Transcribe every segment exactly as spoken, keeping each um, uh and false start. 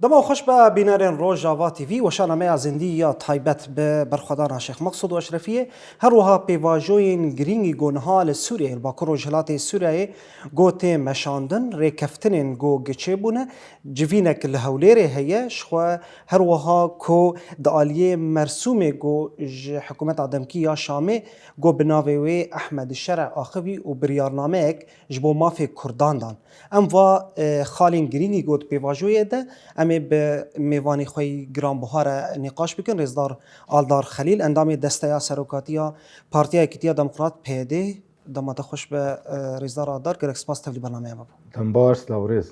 Dema xweş be bînerên Rojava T V, weşana me ya zindî ya taybet bi berxwedana Şêx Meqsûd û Eşrefiyê, her wiha pêvajoyên girîngî ku niha li Sûriyeyê, li Bakur Rojhilatê Sûriyeyê ku tê meşandin, rêkeftinên ku giçê bûne, civînek li Hewlêrê heye, ji xwe her wiha ku di aliyê mersûmê ku ji hikûmeta demkî ya Şamê ku bi navê wê Ehmed Şere axivî û biryarnameyek ji bo mafê Kurdan dan. Em va, e, xalên girîngî got pêvajoyê de, em ê bi mêvanê xwe yî giranbuha re nîqaş bikin. Rêzdar Aldar Xelîl, endamê Desteya Serokatiya Partiya Yekîtiya Demokrat, P Y D. Dema te xweş be, e, Rêzdar Aldar, gelek spas tevlî bernameya me bû. Dem baş, silav û rêz.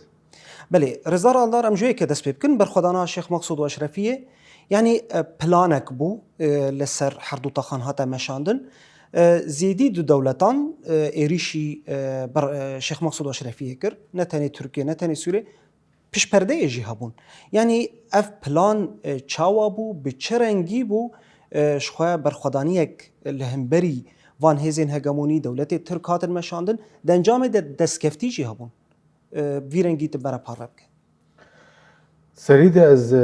Belê, Rêzdar Aldar, em ji wê yekê dest pê bikin, berxwedana Şêx Meqsûd û Eşrefiyê, yanî, e, planek bû, e, li ser her du taxan hate meşandin. E, zêdî du dewletan, e, êrîşî, e, ber-, e, Şêx Meqsûd û Eşrefiyê kir. Ne tenê Tirkiye, ne tenê Sûriyê. Piştperdeyê jî hebûn. Yanî ev plan, e, çawa bû, bi çi rengî bû, e, ji xwe berxwedaniyek li hemberî van hêzên hegemonî dewletê Tirk hatin meşandin, di encamê de destkeftî jî hebûn. E, vî rengî tu bere parve bike. Serî de ez, e,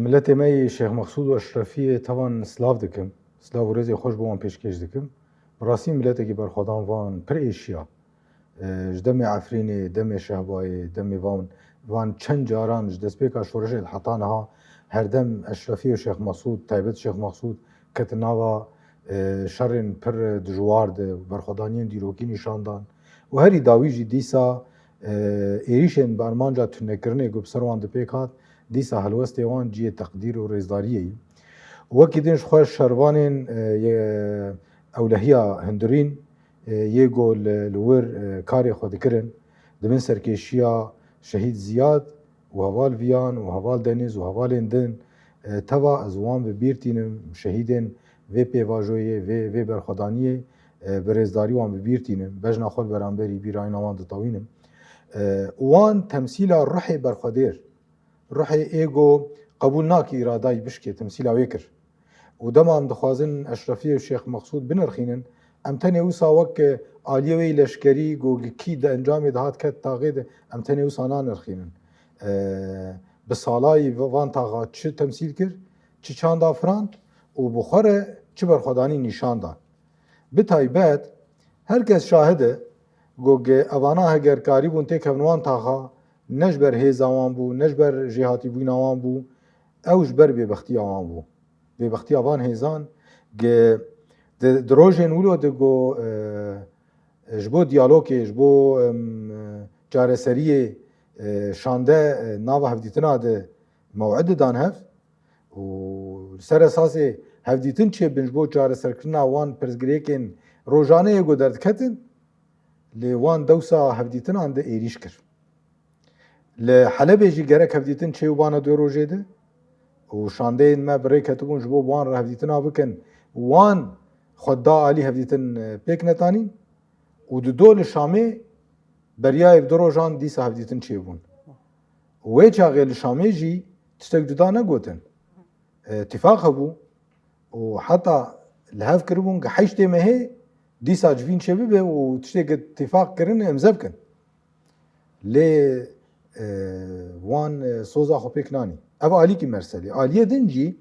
miletê me yê Şêx Meqsûd û Eşrefiyê tevan silav dikim. Silav û rêzê xweş bo wan pêşkêş dikim. Bi rastî miletekî berxwedan van pir êşiya. E, ji demê Efrînê, demê Şehbayê, demê van, van çend caran ji destpêka şoreşê li heta niha her dem Eşrefî û Şêx Mesûd, taybet Şêx Mesûd, ketin nava, e, şerên pir dijwar de, berxwedaniyên dîrokî nîşan dan. Û herî dawî jî dîsa, e, êrîşên bi armanca tunekirinê ku bi ser wan di pêk hat, dîsa helwestê wan cihê teqdîr û rêzdariyê ye. Wekî din ji xwe şervanên, e, yê ewlehiya hundirîn, e, yê ku li, li wir, e, karê xwe dikirin, di bin serkêşiya Şehîd Ziyad û heval Viyan û heval Deniz û hevalên din, e, teva ez wan bi bîr tînim, şehîdên vê pêvajoyê, vê, vê berxwedaniyê, e, bi rêzdarî wan bi bîr tînim, bejna xwe li beramberî bîrayîna wan ditewînim. E, wan temsîla ruhê berxwedêr, ruhê ê ku qebûl nake îradayî bişkê, temsîla wê kir. Û dema em dixwazin Eşrefiyê û Şêx Meqsûd binirxînin, em tenê wisa wek aliyê wê yî leşkerî ku li kî di encamê dihat ket taxê de, em tenê wisa nanirxînin. E, bi salayî va-, van taxa çi temsîl kir, çi çanda firand û bi xwe re çi berxwedanî nîşan dan. Bi taybet, her kes şahid e, ku ge-, evana heger karîbûn têkevin wan taxa, ne ji ber hêza wan bû, ne ji ber jêhatîbûna wan bû, ew ji ber bêbextiya wan bû. Bêbextiya van hêzan, ge-, di, di rojên wilo de ku, e, ji bo diyalogê, ji bo, em, çareseriyê, e, şande, e, nava hevdîtina de mew'id didan hev, û li ser esasê hevdîtin çêbin ji bo çareserkirina wan pirsgirêkên rojaneyê ku derdiketin, lê wan dewsa hevdîtinan de êrîş kir. Li Helebê jî gerek hevdîtin çêbibana du rojê de û şandeyên me bi rê ketibûn ji bo bi wan re hevdîtina bikin. Wan xwe da alî hevdîtin, e, pêk netanîn û di do li Şamê beriya ev du rojan dîsa hevdîtin çêbûn. Wê çaxê li Şamê jî tiştek cuda negotin. E, tifaq hebû û heta li hev kiribûn ku heştê mehê dîsa civîn çêbibe û tiştê ku tifaq kirin imze bikin. Lê, e, wan, e, soza xwe pêk nanî. Ev alîkî merselê. Aliyê din jî,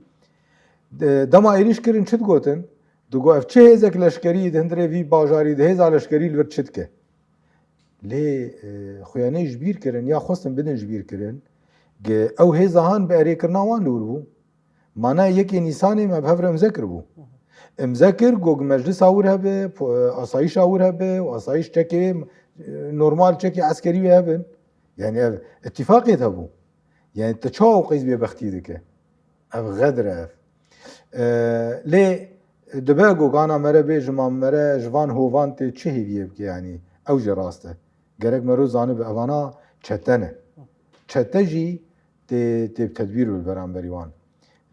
e, dema êrîş kirin çi digotin? Digot, ev çi hêzek leşkerî di hundirê vî bajarî, di hêza leşkerî li vir çi dike? Lê, e, xuyanê ji bîr kirin ya xwestin bidin ji bîr kirin, ge ew hêza han bi erêkirina wan li wir bû. Mana yekê Nîsanê me bi hev re imze kiribû. Imze kir, got, meclisa wir hebe, po-, asayîşa wir hebe û asayîş çekê, e, normal çekê eskerî wê hebin. Yani ev îtîfaqê hebû. Yani tu çawa qîz bêbextî dike? Ev xedr e ev. E, lê dibe gogana mere bê ji mam mere ji van hovan tê çi hêviyê bike yani? Ew jî rast e. Gerek mero zanibe evana çete ne. Çete jî tê, tê bi tedbîr bi beramberî wan.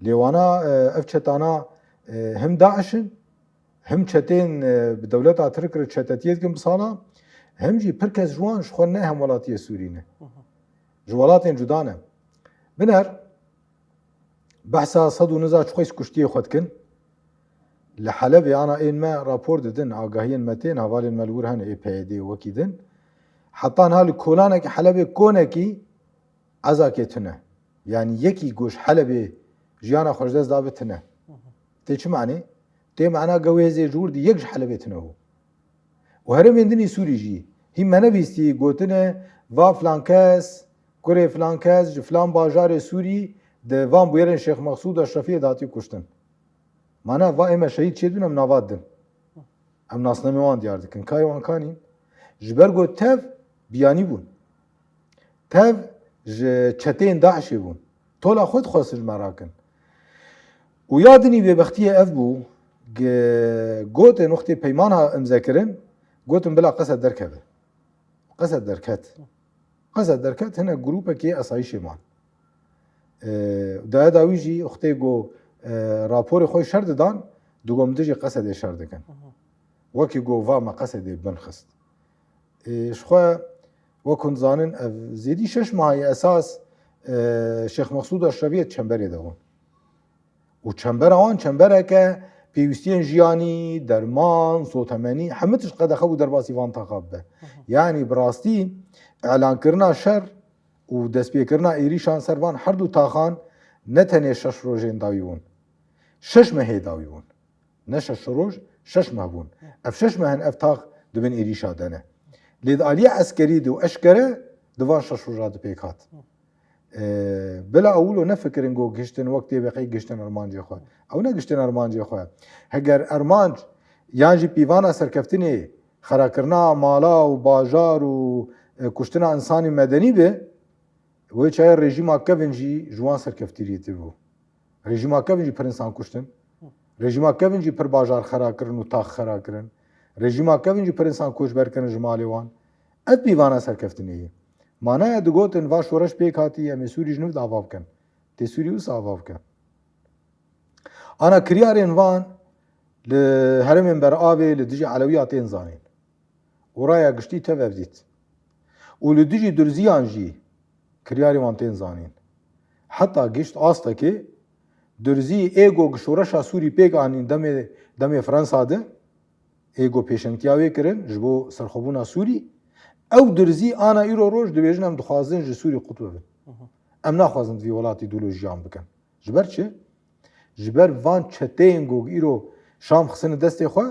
Lê wana, e, ev çetana, e, him DAIŞ in, him çetên, e, bi dewleta Tirk re çetetiyê dikin bi sala, him jî pir kes ji wan ji xwe ne hemwelatiyê Sûrî ne. Ji welatên cuda ne. Biner, behsa sed û niza çi xwe kuştiyê xwe dikin. Li Helebê ana ên me rapor didin, agahiyên me tên, hevalên me li wir hene, ê P Y D wekî din. Heta niha li kolanekî Helebê konekî ezakê tune. Yanî yekî ku ji Helebê jiyana xwe ji dest dabe tine. Tê çi manê? Tê mana gewê hêzê ji wir dî yek ji Helebê tine bû. Û herêmên din ê Sûrî jî hîn me nebîstî gotine, va filan kes, kurê filan kes ji filan bajarê Sûrî di van bûyerên Şêx Mexsûd Eşrefiyê de hatiye kuştin. Mana va ê me şehîd çêdibin em nava din. Em nasnamê wan diyar dikin. Kayê wan kanîn? Ji ber ku tev biyanî bûn. Tev ji çeteyên DAIŞê bûn. Tola xwe dixwestin ji me rakin. Û ya dinî bêbextiyê ev bû, ge-, gotin wextê peyman ha imze kirin, gotin bila Qesed derkeve. Qesed derket. Qesed derket, hinek grûpekê esayîşê man. Ee, daya dawî jî wextê ku, e, raporê xwe şer didan, digot em dijî Qesedê şer dikin. Wekî ku va me Qesedê bin xist. Ê, ji xwe, wek hûn dizanin, ev zêdî şeş mehayê esas, e, Şêx Mexsûd Eşrefiyê di çemberê de bûn. Û çembera wan çembereke pêwîstiyên jiyanî, derman, sotemenî, hemû tişt qedexe bû derbasî van taxa bibe. Yanî bi rastî, îlankirina şer û destpêkirina êrîşan ser van her du taxan ne tenê şeş rojên dawî bûn. Şeş mehê dawî bûn. Ne şeş roj, şeş meh bûn. Ev şeş meh in ev tax di bin êrîşa de ne. Lê di aliyê eskerî de û eşkere di van şeş roja de pêk hat. Ee, bila ew wilo nefikirin ku gihiştin wek tê veqey gihiştin armancê xwe. Ew negihiştin armancê xwe. Heger armanc yan jî pîvana serkeftinê xerakirina mala û bajar û, e, kuştina însanê medenî be, wê çaye rejîma kevin jî ji wan serkeftirîtir bû. Rejîma kevin jî pir însan kuştin. Rejîma kevin jî pir bajar xera kirin û tax xera kirin. Rejîma kevin jî pir însan koçber kirin ji malê wan. Ev pîvana serkeftinê ye. Manaya digotin va şoreş pêk hatî, em ê Sûrî ji nû de ava bikin. Tê Sûrî wisa ava bike. Ana kiryarên van li herêmên beravê li dijî Elewiya tên zanîn. Û raya giştî tev ev dît. Û li dijî Durziyan jî kiryarê wan tên zanîn. Heta gişt astekê Durzî ê ku şoreşa Sûrî pêk anîn demê, demê Fransa de, ê ku pêşengtiya wê kirin ji bo serxwebûna Sûrî, ew Durzî ana îro roj dibêjin em dixwazin ji Sûrî qut bibin. Em naxwazin di vî welatî dû lo jiyan bikin. Ji ber çi? Ji ber van çeteyên ku îro Şam xistine destê xwe,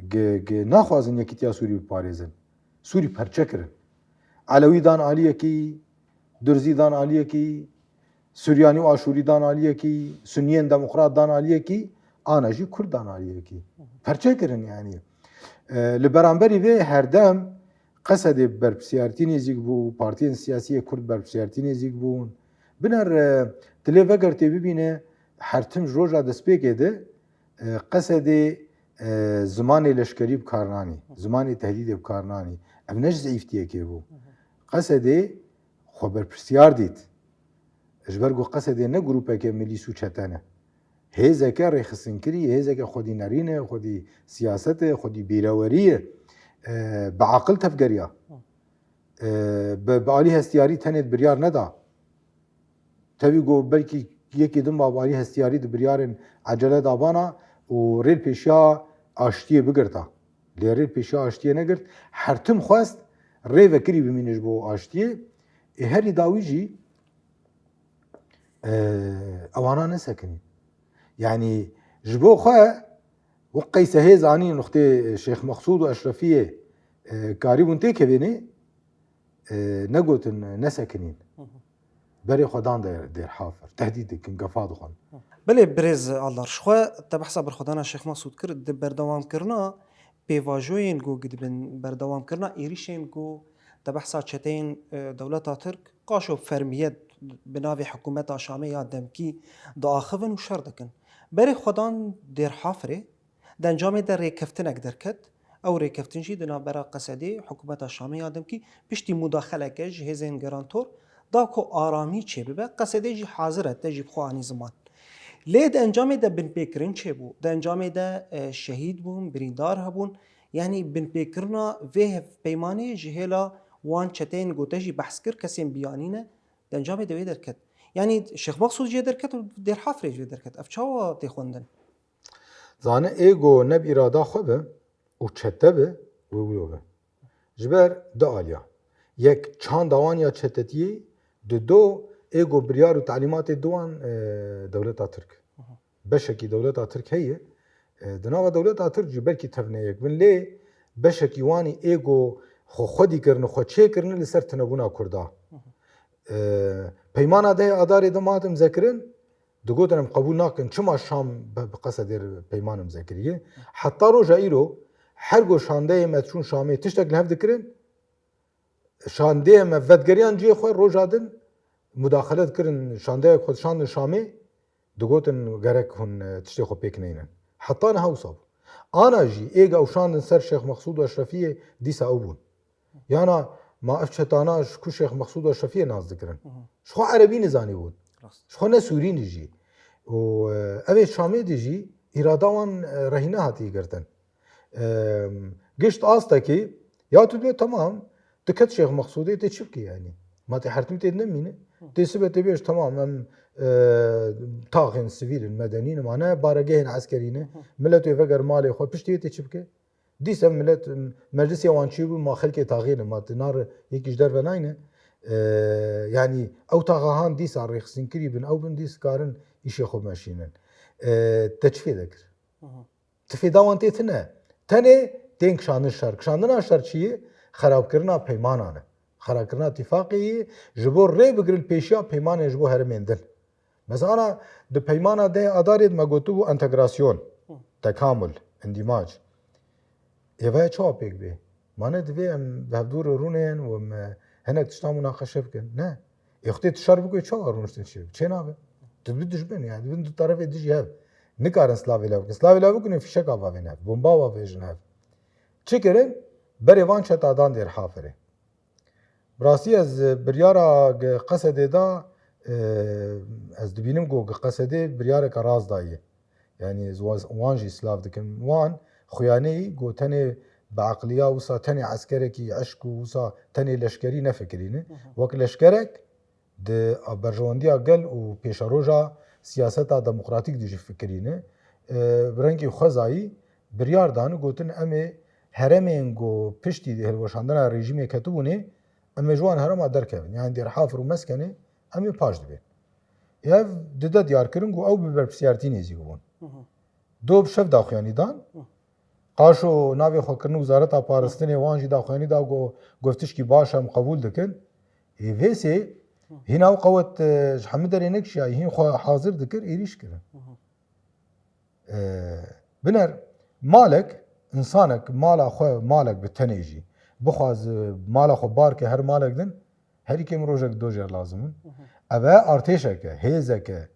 ge-, ge-, naxwazin yekîtiya Sûrî biparêzin. Sûrî perçe kirin. Elewî dan aliyekî, Durzî dan aliyekî, Suryanî û Aşûrî dan aliyekî, Sunniyên Demokrat dan aliyekî, ana jî Kurd dan aliyekî. Perçe kirin yanî. E, li beramberî vê herdem Qesedê berpirsiyartî nêzîk bû, partiyên siyasî yê Kurd berpirsiyartî nêzîk bûn. Biner, e, tu lê veger tê bibîne, her tim ji roja destpêkê de, e, Qesedê, e, zimanê leşkerî bi kar nanî, zimanê tehdîdê bi kar nanî. Ev ne ji zeîftiyekê bû. Qesedê xwe berpirsiyar dît. Ji ber ku Qesedê ne grûpeke milîs û çete ne. Hêzeke rêxistinkirî, hêzeke xwedî nerîn e, xwedî siyaset e, xwedî bîrewerî ye. E, bi aqil tevgeriya. E, bi, bi alî hestiyarî tenê biryar neda. Tevî ku belkî yekî din ba bi alî hestiyarî di biryarên ecele dabana û rêl pêşiya aştiyê bigirta. Lê rêl pêşiya aştiyê negirt. Her tim xwest rê vekirî bimîne ji bo aştiyê. Ê herî dawî jî, e, ewana nesekinî. Yanî ji bo xwe wek qeyse hê zanîn wextê Şêx Mexsûd û Eşrefiyê, e, karîbûn têkevênê, e, negotin nesekinîn. Berê xwe dan de dêrhafir. Tehdîd dikin, gefa dixwin. Belê birêz Aldar, ji xwe te behsa berxwedana Şêx Mexsûd kir, di berdewamkirina pêvajoyên ku dibin berdewamkirina êrîşên ku te behsa çeteyên, e, dewleta Tirk, qaşo fermiyet bi navê hikûmeta Şamê ya demkî diaxivin û şer dikin. Berê xwedan Dêrhafirê di encamê de rêkeftinek derket. Ew rêkeftin jî di navbera Qesedê hikûmeta Şamê ya demkî piştî mudaxeleke ji hêzên Garantor da ku aramî çêbibe. Qesedê jî hazir e te jî bi xwe anî ziman. Lê di encamê de binpêkirin çêbû. Di encamê de, e, şehîd bûn, birîndar hebûn. Yanî binpêkirina vê hevpeymanê ji hêla wan çeteyên ku te jî behs kir, kesên biyanî ne, di encamê de wê derket. Yanî Şêx Mexsûd jê derket û Dêrhafirê jê derket. Ev çawa tê xwendin? Zane ê ku ne bi îrada xwe be û çete be, wê wilo be. Ji ber du aliya. Yek çanda wan ya çetetiyê, di do ê ku biryar û talîmatê diwan, e, dewleta Tirk. Beşekî dewleta Tirk heye. E, di nava dewleta Tirk jî belkî tevneyek bin, lê beşekî wanî ê ku xwe xwedî kirine, xwe çêkirine li ser tunebûna Kurda. E, peymana dehê Adarê de ma hatim zekirin, digotin em qebûl nakin. Çima Şam bi, bi Qesedê re peyman imze kiriye? Heta roja îro her ku şandeyê me çûn Şamê tiştek li hev dikirin, şandeyê me vedgeriyan cihê xwe, roja din mudaxele dikirin, şandeyek xwe dişandin Şamê, digotin gerek hûn, e, tiştê xwe pêk neynin. Heta niha wisa bû. Ana jî ê ku ew şandin ser Şêx Mexsûd û Eşrefiyê, dîsa ew bûn. Yana ma ev çetana ji ku Şêx Mexsûd û Eşrefiyê nas dikirin? Ji xwe erebî nizanîbûn. Rast. Ji xwe ne sûrî ne jî. Û, e, ev ê Şamê de jî îrada wan, e, rehîne hatiye girtin. E, gişt astekî, ya tu dibê temam, tu ket Şêx Mexsûdê, tê çi bikî yanî? Ma tê hertim tê nemîne. Tê sibe tê bêj temam, em, e, taxên sivîl in, medenî ne, ma ne baregehên eskerî ne. Milet wê veger malê xwe, piştî wê tê çi bike? Dîsa milet, meclisê wan çêbû, ma xelkê taxê ne, ma tu nare yekî ji derve nayne. E, yanî ew taxa han dîsa rêxistinkirî bin, ew bin dîs karin îşê xwe meşînin. E, te çi fêde kir? Ti fêda wan tê tine. Tenê tên kişandin şer. Kişandina şer çi ye? Xerabkirina peymanan e. Xerabkirina tîfaqê ye, ji bo rê bigire li pêşiya peymanên ji bo herêmên din. Mesela ana di peymana dehê Adarê de me gotibû entegrasyon, tekamul, îndîmac. Ê vaya çawa pêk bê? Mane divê em bi hevdû re rûnên û em, e, hinek tiştan munaqeşe bikin. Ne. Ê xwedê tu şer bikî çawa rûniştin çi? Çê nabe. Tu dibî dijmin, yani dibin du tarafê dijî hev. Nikarin silavê lev bikin. Silavê lev bikin, fîşeka bavên hev, bomba bavêjin hev. Çi kirin? Berê van çeta dan Dêrhafirê. Bi rastî ez biryara Qesedê da, e, ez dibînim ku Qesedê biryareke rast daye. Yanî ez wa-, wan jî silav dikim. Wan xuyaneyî ku tenê bi eqliya wisa tenê eskerekî eşk û wisa tenê leşkerî nefikirîne. Wek leşkerek di berjewendiya gel û pêşeroja siyaseta demokratîk de jî fikirîne. E, bi rengî xwezayî biryar dan û gotin, em ê herêmên ku piştî hilweşandina rejîmê ketibûnê, em ê ji wan herêma derkevin. Yani Dêrhafir û Meskenê em ê paş dibên. Ev dide diyar kirin ku ew bi berpirsiyartî nêzîk bûn. Do bi şev daxuyanî dan. Qaşo navê xwe kirin Wizareta Parastinê, wan jî daxuyanî da ku, got tişkî baş em qebûl dikin. Ê vêsê hîn ew qewet, e, ji hemî derê nekişiya, hîn xwe hazir dikir, êrîş kirin. E, biner, malek, insanek, mala xwe, malek bi tenê jî bixwaze mala xwe bar ke her malek din, herî kêm rojek do jêr lazim in. Ev e artêşeke, hêzeke,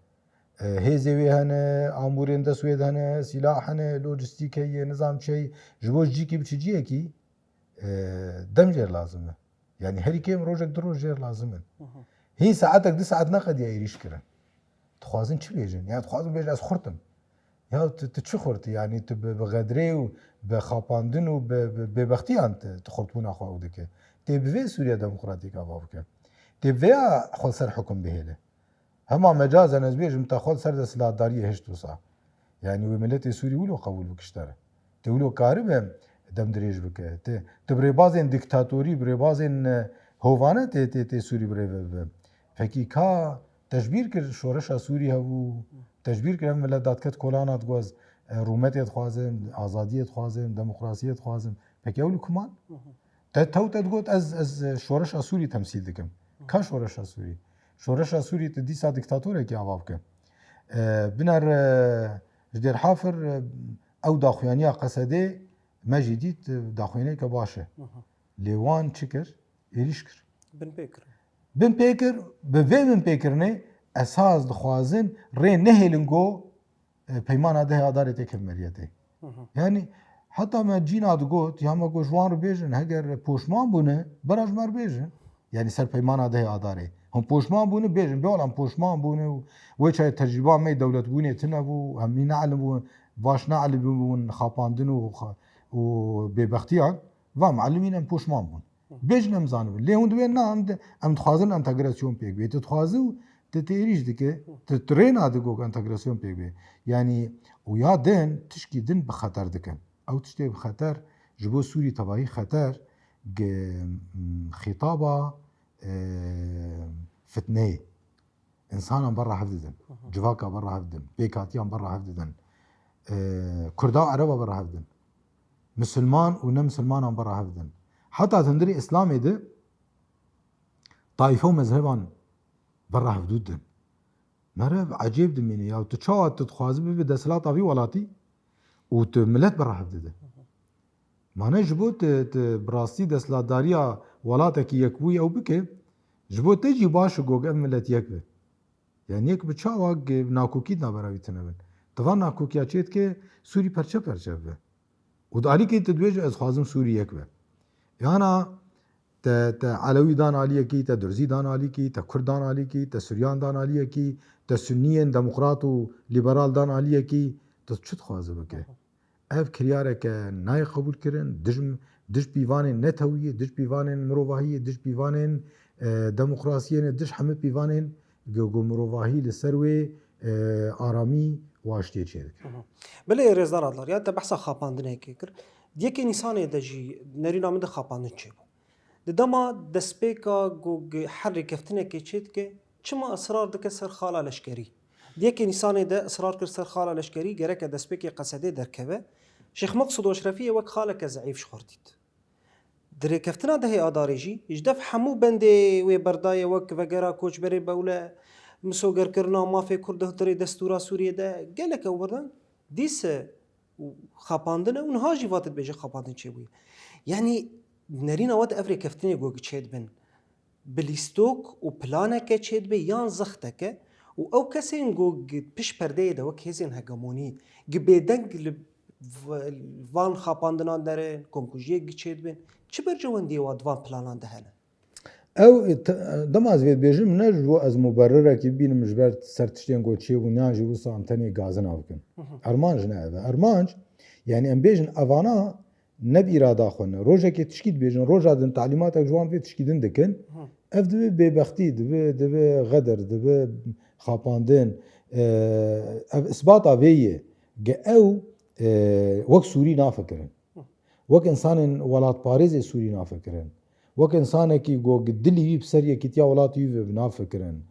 e, hêzê wê hene, amûrên dest wê de hene, sîlah hene, lojistîk heye, nizam çi heye, ji bo cîkî biçi ciyekî, e, dem jêr lazim e. Yani herî kêm rojek du roj jêr lazim in. Hîn saetek du saet neqediya êrîş kirin. Dixwazin çi bêjin? Ya dixwazin bêjin ez xurt im. Ya tu, tu çi xurt î? Yani tu bi, bi xedrê û bi xapandin û bi, bi bêbextiyan tu, tu xurtbûna xwe ew dike. Tê bi vê Sûriya Demokratîk ava bike. Tê bi vêya xwe ser hukum bihêle. Hema mecazen ez bêjim te xwe li ser desthilatdariyê hişt wisa. Yani wê miletê Sûrî wilo qebûl bike ji te re. Tê wilo karibe dem dirêj bike. Tê, tu bi rêbazên dîktatorî, bi rêbazên, e, hovane tê, tê, tê Sûrî bi rê ve bibe. Pekî ka tecbîr kir şoreşa Sûrî hebû, tecbîr kir ev milet dadiket kolana digot ez, e, rûmetê dixwazim, azadiyê dixwazim, demokrasiyê dixwazim. Pekî ew li ku man? Te tew te digot ez, ez şoreşa Sûrî temsîl dikim. Ka şoreşa Sûrî? Şoreşa Sûrî tu dîsa dîktatorekî ava bike. E, biner, e, ji Dêrhafir, e, ew daxuyaniya Qesedê me jî dît, e, daxuyaniyeke baş e. Lê wan çi kir? Êrîş kir. Binpê kirin. Binpê kir, bi vê binpêkirinê esas dixwazin rê nehêlin ku e, peymana dehê Adarê tê kevmeriyetê. Yani heta me cîna digot, ya me got ji wan re bêjin, heger poşman bûne, bera ji me re bêjin. Yani ser peymana dehê Adarê. Hûn poşman bûne, bêjin, bê wela em poşman bûne û wê çayê tecrîba me yê dewletbûnê tune bû, em mî neelim bûn, vaş neelim bûn, xapandin û xa-, û bêbextiyan. Va muallimîn em poşman bûn. Bêjin em zanibin. Lê hûn dibên na, em di-, em dixwazin entegrasyon pêk bê. Tu dixwazî û tu têrîş dike, tu, tu rê nade ku entegrasyon pêk bê. Yanî û ya din tişkî din bi xeter dikin. Ew tiştê bi xeter, ji bo Sûrî tevahî xeter, gi-, m, xîtaba, e, fitneyê. Însanan berra hev didin. Civaka berra hev didin. Pêkhatiyan berra hev didin. E, Kurda û Ereba berra hev didin. Misilman û ne misilmanan berra hev didin. Heta di hundirê Îslamê de tayîfe û mezheban berra hevdû didin. Mere ecêb dimîne ya, tu çawa tu dixwazî bibî desthilata vî welatî û tu milet berra hev dide. Mane ji bo tu, tu bi rastî desthilatdariya welatekî yekbûyî ew bike, ji bo te jî baş e ku ev milet yek be. Yani yek bi çawa ge-, nakokî di navbera wî tune bin. Di van nakokiya çê dike Sûrî perçe perçe bibe. Û di alîkî tu dibêje ez dixwazim Sûrî yek be. Yana te, te Elewî dan aliyekî, te Durzî dan alîkî, te Kurd dan alîkî, te Suryan dan aliyekî, te Sunniyên demokrat û lîberal dan aliyekî, tu çi dixwaze bike? Ev kiryareke nayê qebûlkirin, dij, dij pîvanên netewî yê, dij pîvanên mirovahî yê, dij pîvanên, e, demokrasiyê ne, dij hemî pîvanên ku, ku mirovahî li ser wê, e, aramî û aştiyê çêdike. Hı hı. Belê, Rêzdar Adler, ya te behsa xapandinekê kir. Di yekê Nîsanê de jî nerîna min de xapandin çêbû. Di dema destpêka ku gi-, her rêkeftinekê çêdike, çima israr dike ser xala leşkerî? Di yekê Nîsanê de israr kir ser xala leşkerî, gereke destpêkê Qesedê derkeve. Şêx Meqsûd Eşrefiyê wek xaleke zeîf ji xwe re dît. Di rêkeftina dehê Adarê jî, ji def hemû bendê wê berdaye wek vegera koçberê bewle, misogerkirina mafê Kurd di hundirê destûra Sûriyê de, gelek ew berdan dîse û xapandin e û niha jî va tu dibêje xapandin çêbûye. Yanî nerîna we di ev rêkeftinê ku çêdibin, bi lîstok û planeke çêdibe yan zexteke û ew kesên ku gi-, pişt perdeyê de wek hêzên hegemonî gi bêdeng li v-, van xapandinan derin, komkujiyek gi çêdibin, çi berjewendiyê wa di van planan de hene? Ew, e, te-, dema ez vê dibêjim, ne ji bo ez muberrirekî bînim ji ber ser tiştên ku çêbûn, yan jî wisa em tenê gazina bikin. Hı hı. Armanc ne ev e. Armanc, yani em bêjin evana ne bi îrada xwe ne. Rojekê tişkî dibêjin, roja din talîmatek ji wan vê tişkî din dikin. Hı. Ev dibe bêbextî, dibe, dibe xedir, dibe xapandin. E, ev isbata vê ye. Ge ew, e, wek Sûrî nafikirin. Wek insanên welatparêzê Sûrî nafikirin. Wek insanekî ku dilî wî bi ser yekîtiya welatî wî ve nafikirin.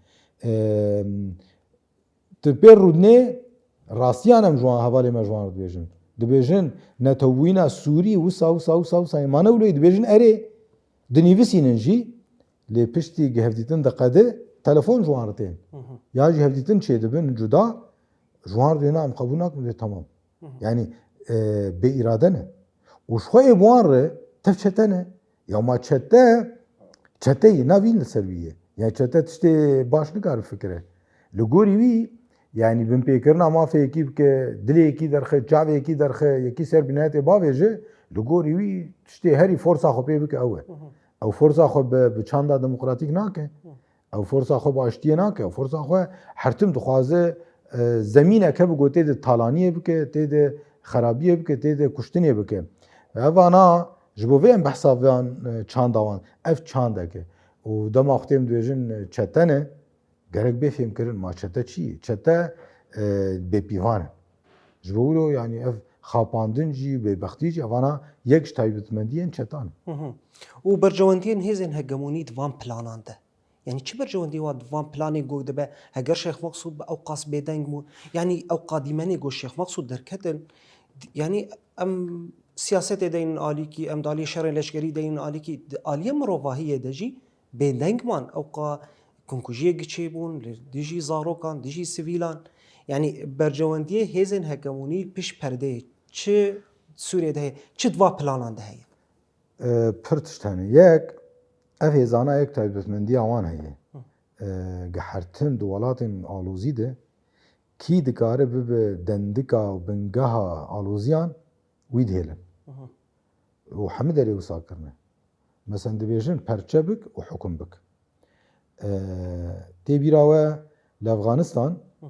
Em, tu pê rûdinê rastiyan em ji wan hevalê me ji wan re dibêjin. Dibêjin netewbûyîna Sûrî wisa, wisa, wisa, wisa. Ma ne wilo dibêjin erê. Dinivîsînin jî lê piştî gi hevdîtin diqede telefon ji wan re tên. Hı hı. Ya jî hevdîtin çêdibin cuda ji wan re dê na em qebûl nakin dê tamam. Hı hı. Yani, e, bê îrade ne. Û ji xwe ê bi wan re tev çete ne. Ya ma çete, çete yê, navîn li ser wî ye. Yani çete tiştê baş nikare fikire. Li gorî wî, yani binpêkirina mafê yekî bike, dilê yekî derxe, çavê yekî derxe, yekî ser bînayetê bavêje, li gorî wî tiştê herî forsa xwe pê bike ew e. Hı hı. Ew forsa xwe bi, bi çanda demokratîk nake. Hı. Ew forsa xwe bi aştiyê nake, ew forsa xwe her tim dixwaze, e, zemîneke bi ku tê de talaniyê bike, tê de xerabiyê bike, tê de kuştinê bike. Evana ji bo vê em behsa van, e, çanda wan. Ev çandek e. Û dema xwe têm dibêjin, e, çete ne, gerek bê fêmkirin. Ma çete çi ye? Çete, e, bêpîvan in. Ji bo wilo, yanî ev xapandin jî, bêbextî jî, evana yek ji taybetmendiyên çetan in. Hı hı. Û berjewendiyên hêzên hegemonî di van planan de? Yanî çi berjewendî wa di van planê ku dibe, heger Şêx Meqsûd bi ew qas bêdeng bû, yanî ew qadîmenê ku Şêx Meqsûd derketin, yanî em siyasetê deynin alîkî, em di aliyê şerên leşkerî deynin alîkî, di aliyê mirovahiyê de jî bêdeng man, ew qa komkujiyê giçê bûn li dijî zarokan, dijî sivîlan. Yanî berjewendiyê hêzên hegemonî pişt perdeyê çi Sûriyê de heye, çi di va planan de heye? E, pir tişt hene. Yek, ev hêzana yek taybetmendiya wan heye. Hı. E, ge her tim di welatên alozî de kî dikare bibe dendika û bingeha aloziyan, wî dihêlin. Hı hı. Û hemî derê wisa kirine. Mesela dibêjin perçe bik û hukum bik. E, tê bîra we li Efganistan, hı,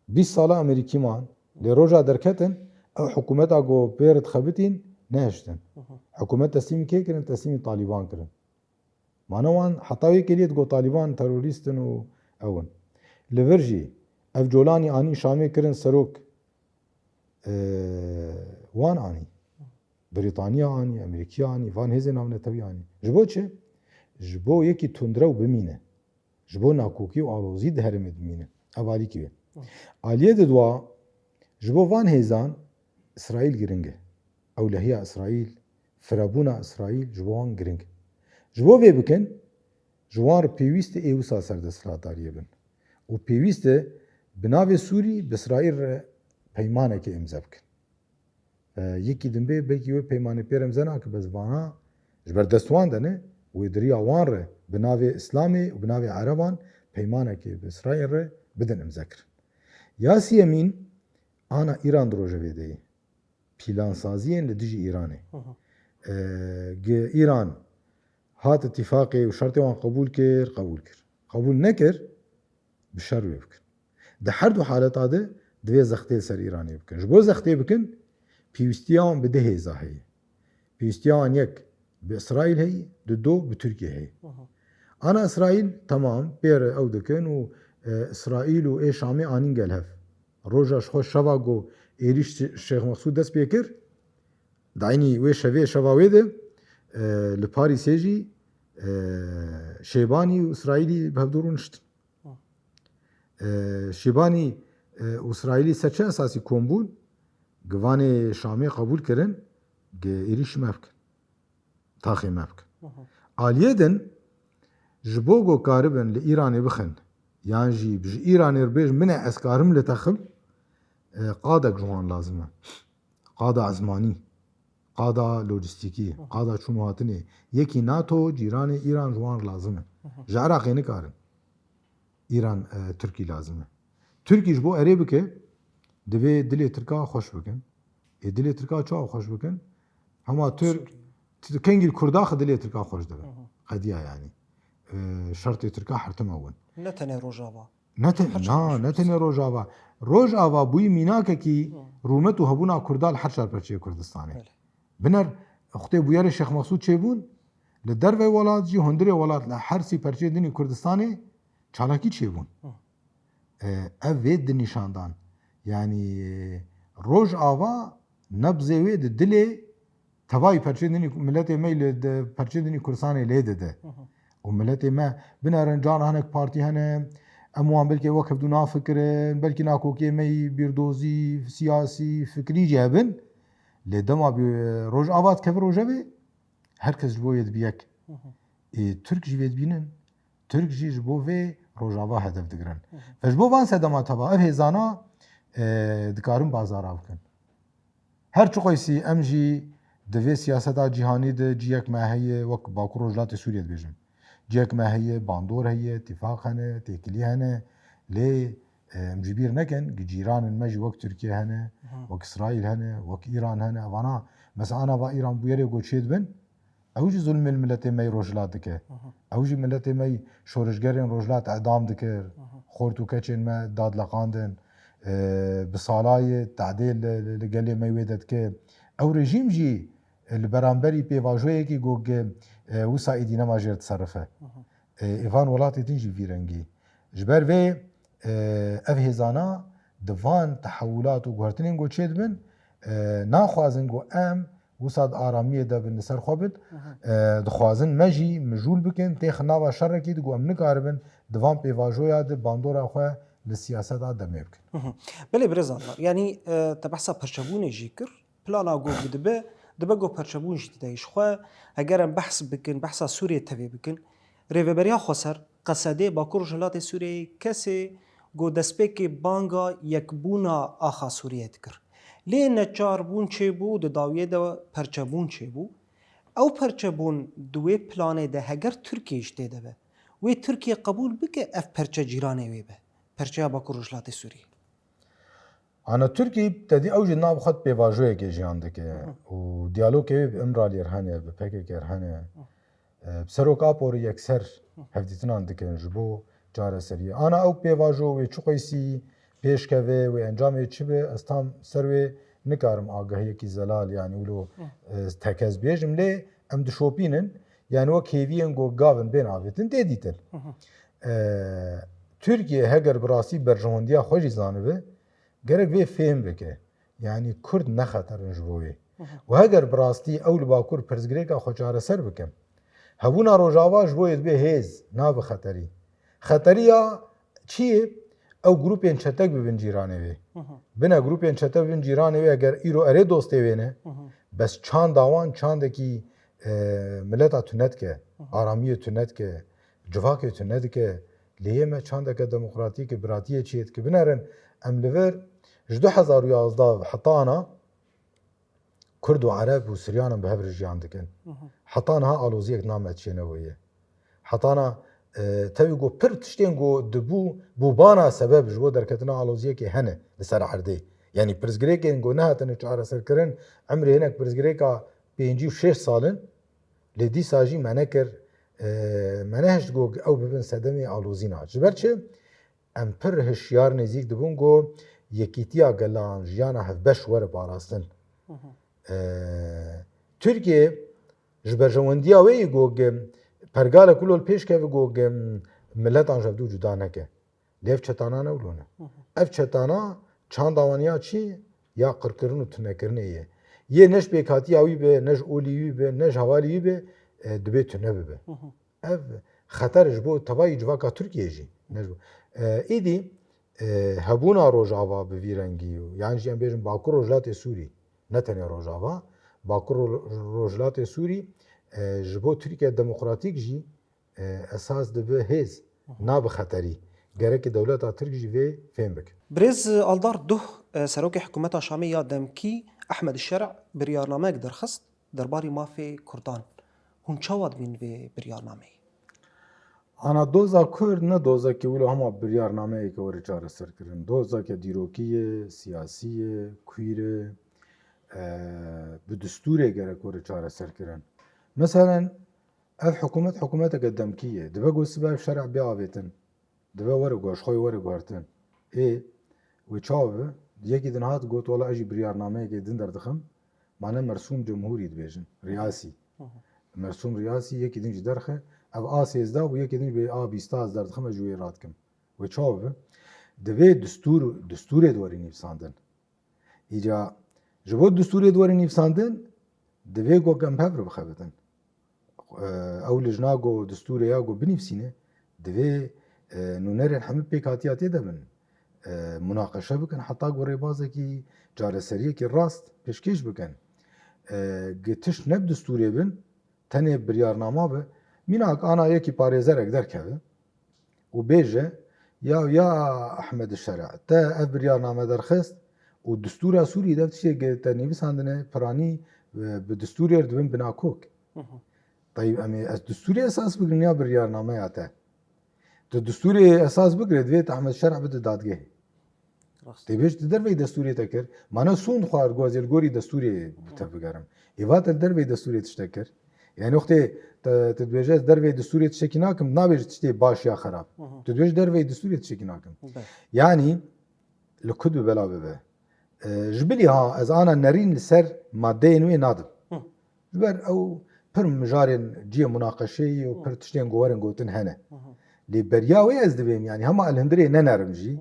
bîst sala Amerîkî man, lê roja derketin, ew hikûmeta ku pê re dixebitîn, nehiştin. Hı hı. Hikûmet teslîmî kê kirin? Teslîmî Talîban kirin. Mane wan heta wê kêliyê digot Talîban terorîst in û ew in. Li vir jî ev Colanî anî Şamê kirin serok, e, wan anî. Brîtaniya anî, Amerîkiya anî, van hêzên navnetewî anî. Ji bo çi? Ji bo yekî tundrew bimîne. Ji bo nakokî û alozî di herêmê dimîne. Ev alîkî wê. Aliyê di dua, ji bo van hêzan Îsraîl giring e. Ewlehiya Îsraîl, firebûna Îsraîl ji bo wan giring e. Ji bo vê bikin, ji wan re pêwîst e ê wisa ser desthilatdariyê bin. Û pêwîst e bi navê Sûrî bi Îsraîl re peymanekê îmze bikin. E, yekî din bê, belkî wê peymanê pê re îmze nake, bes vana ji ber dest wan de ne, wê di riya wan re bi navê Îslamê û bi navê Ereban peymanekê bi Îsraîl re bidin îmze kirin. Ya siyemîn, ana Îran di rojevê de ye. Pîlansaziyên li dijî Îranê. Hı hı. E, gi Îran hat îtîfaqê û şertê wan qebûl kir, qebûl kir. Qebûl nekir, bi şer wê bikin. Di her du haleta de divê zextê li ser Îranê bikin. Ji bo zextê bikin, pêwîstiya wan bi du hêza heye. Pêwîstiya wan yek bi Îsraîl heye, di do bi Tirkiye heye. Hı hı. Ana Îsraîl, temam, pê re ew dikin û, e, Îsraîl û ê Şamê anîn gel hev. Roja ji xwe şeva ku êrîş Şêx Mexsûd dest pê kir, di eynî wê şevê, şeva wê de, e, li Parîsê jî, e, Şêbanî û Îsraîlî bi hevdû rûniştin. E, Şêbanî, e, û Îsraîlî ser çi esasî kom bûn? Givanê Şamê qebûl kirin, gi êrîş me bikin. Taxê me bikin. Hı hı. Aliyê din, ji bo ku karibin li Îranê bixin, yan jî ji Îranê re bêjin, min e ez karim li te xim, e, qadek ji wan lazim e. Qada ezmanî, qada lojîstîkî, qada çûn û hatinê. Yekî NATO, cîranê Îran ji wan re lazim e. Hı hı. Ji Iraqê nikarin. Îran, e, Tirkî lazim e. Tirkî ji bo erê bike, divê dilê Tirka xweş bikin. Ê dilê Tirka çawa xweş bikin? Hema Tir-, Sûrî. T-, kengî li Kurda xwe dilê Tirka xweş dibe. Hı hı. Qediya yanî. E, şertê Tirka her tim ew in. Ne tenê Rojava. Ne te-, Her na, çar ne tenê Rojava. Rojava bûyî mînakekî Hı. rûmet û hebûna Kurda li her çar perçeyê Kurdistanê. Belê. Biner, xutê bûyerê Şêx Mexsûd çêbûn, li dervey welat jî, hundirê welat, li her sî perçeyê dinî Kurdistanê çalakî çêbûn. Hı. E, ev vê di nîşan dan. Yanî, Rojava nebzê wê di dilê tevayî perçê dinî, miletê me li di perçê dinî Kurdistanê lê dide. Hı hı. Û miletê me binerin, cana hinek partî hene, em wan belkî wek hevdû nafikirin, belkî nakokiyê me yî bîrdozî, siyasî, fikrî jî hebin. Lê dema bi Rojava dikeve rojevê, her kes ji bo yê dibi yek. Hı hı. Ê, Tirk jî vê dibînin. Tirk jî ji bo vê Rojava hedef digirin. Hı hı. Ve ji bo van sedema teva, ev hêzana, e, dikarin bazara bikin. Her çiqoysî em jî di vê siyaseta cîhanî de ciyek me heye, wek Bakur Rojhilatê Sûriyê dibêjim. Ciyek me heye, bandor heye, tîfaq hene, têkilî hene. Lê, e, em ji bîr nekin, gi cîranên me jî wek Tirkiye hene, Hı. wek Îsraîl hene, wek Îran hene. Evana, mesela ana va Îran bûyerê ku çêdibin, ew jî zulmê li miletê me yê Rojhilat dike. Hı hı. Ew jî miletê me yî şorişgerên Rojhilat edam dikir. Hı hı. Xort û keçên me dadleqandin. E, bi salayê tedê li, li, li gelê me wê de dike. Ew rejîm jî, e, li beramberî pêvajoyekî ku, e, wisa êdî nema jêr diserife. Hı hı. E, êvan welatê din jî vî rengî. Ji ber vê, e, ev hêzana di van tehewulat û guhertinên ku çêdibin, e, naxwazin ku em wisa di aramiyê de bin, li ser xwe bin. Hı hı. E, dixwazin me jî mijûl bikin, têxin nava şerekî de ku em nikaribin di van pêvajoya de bandora xwe li siyaseta demê bikin. Hı hı. Belê birêz Anwar, yanî, e, te behsa perçebûnê jî kir. Plana ku dibe, dibe ku perçebûn jî tê de. Ji xwe, heger em behs bikin, behsa Sûriyê tevê bikin, Rêveberiya Xweser, Qesedê, Bakur Rojhilatê Sûriyeyê kesê ku destpêkê banga yekbûna axa Sûriyê dikir. Lê neçarbûn çêbû, di dawiyê de perçebûn çêbû. Ew perçebûn di wê planê de heger Tirkiye jî tê de be, wê Tirkiye qebûl bike ev perçe cîranê wê be, perçeya Bakur Rojhilatê Sûriyê. Ana Tirkî tedî ew jî nav xwe di pêvajoyekê jiyan dike Hı hı. û diyalogê wê bi Imraliyê re hene, bi P K K re hene. Hı. E, bi Serok Apo re yekser Hı. hevdîtinan dikin ji bo çareseriyê. Ana ew pêvajo wê çi qeysî pêş keve, wê encamê çi be, ez tam ser wê nikarim agahiyekî zelal, yanî wilo, Hı. e, tekez bêjim, lê em dişopînin, yanî wek hêviyên ku gavin bên avêtin tê dîtin. Hı hı. E, Tirkiye heger bi rastî berjewendiya xwe jî zanibe, gerek vê fêm bike. Yanî Kurd ne xeter in ji bo wê. Hı hı. Û heger bi rastî ew li Bakur pirsgirêka xwe çareser bikin, hebûna Rojava ji bo yê dibe hêz, nabe xeterî. Xeteriya çi ye? Ew grûpên çetek bibin cîranê wê. Bine grûpên çete bibin cîranê wê, eger îro erê dostê wê ne, bes çanda wan çandekî, e, mileta tune dike, aramiyê tune dike, civakê tune dike. Lê yê me çandeke demokratîk, biratiyê çê dike. Binerin, em li vir ji du hezar û yazdeh heta ana Kurd û Ereb û Siryanan bi hev re jiyan dikin. Heta niha aloziyek nameçêne wê ye. Heta na, e, tevî ku pir tiştên ku dibû, bûbana sebeb ji bo derketina aloziyekê hene li ser erdê. Yanî pirsgirêkên ku nehatine çareserkirin, emrê hinek pirsgirêka pêncî û şeş sal in, lê dîsa jî me nekir, e, me nehişt ku ew bibin sedemê alozîna. Ji ber çi? Em pir hişyar nêzîk dibûn ku yekîtiya gelan, jiyana hevbeş were parastin. Ee, Tirkiye ji berjewendiya wê yî ku pergalek wilo li pêş keve ku miletan ji hevdû cuda neke. Lê ev çetana ne wilo ne. Ev çetana çanda wan ya çi? Ya qirkirin û tunekirinê ye. Yê ne ji pêkhatiya wî be, ne ji olî wî be, ne ji hevalî wî be, e, dibê tune bibe. Ev xeter ji bo tevayî civaka Tirkiyê jî, ne ji bo. E, îdî, e, hebûna Rojava bi vî rengî û yan jî em bêjin Bakur Rojhilatê Sûrî, ne tenê Rojava, Bakur Ro-, Rojhilatê Sûrî, e, ji bo Tirkiye demokratîk jî, e, esas dibe hêz, nabe xeterî. Gereke dewleta Tirk jî vê fêm bike. Birêz Aldar Duh, e, serokê hikûmeta Şamê ya demkî Ehmed Şer'a biryarnameyek derxist derbarî mafê Kurdan. Hûn çawa dibîn vê biryarnameyê? Ana doza Kurd ne dozeke wilo hema biryarnameyeke were çareserkirin. Dozeke dîrokî ye, siyasî ye, queer e, e, bi distûrê gerek were çareserkirin. Meselen, ev hikûmet hikûmeteke demkî ye. Dibe ku sibe ev şer'a bê avêtin. Dibe were guh-, ji xwe were guhertin. Ê, wê çawa bibe? Yekî din hat got, wela ez jî biryarnameyekê din derdixim. Mane mersûm cumhûrî dibêjin. Riyasî. Mersûm riyasî yekî din jî derxe. Ev a sêzdeh bû, yekî din jî bê a bîsta ez derdixim, ez ji wê radikim. Wê çawa bibe? Divê distûr, distûrê di werî nivîsandin. Îca ji bo distûrê di were nivîsandin, divê ku em hev re bixebitin. Ew lijna ku distûrê ya ku binivîsîne, divê, e, nûnerên hemî pêkhatiya tê de bin, e, munaqeşe bikin, heta ku rêbazekî, çareseriyekî rast pêşkêş bikin. E, gi tişt ne bi distûrê bin, tenê biryarnama be, mînak ana yekî parêzerek derkeve û bêje, ya, ya Ehmed Şer'a, te ev biryarname derxist û distûra Sûrî de tiştê te nivîsandine piranî, e, bi distûrê re dibin binakok. Tayîb, em ê ez distûrê esas bigrim ya biryarnameya te? Tu distûrê esas bigire, divê te Ehmed Şer'a bide dadgehê. Rast. Tê bêj, tu derveyî destûrê te kir. Mane sûnd xwar, got ez ê li gorî destûrê bi te bigerim. Êva te li derveyî destûrê tiştek kir. Yani wextê te, tu dibêje ez derveyî destûrê tiştekî nakim, nabêje tiştê baş ya xerab. Tu dibêj derveyî destûrê tiştekî nakim. Be. Yani li ku dibe bela bibe. E, ji bilî ha, ez ana nerîn li ser madeyên wê nadim. Ji ber ew pir mijarên cihê munaqeşeyî û pir tiştên ku werin gotin hene. Lê beriya wê ez dibêm, yani hema el hundirê nenerim jî,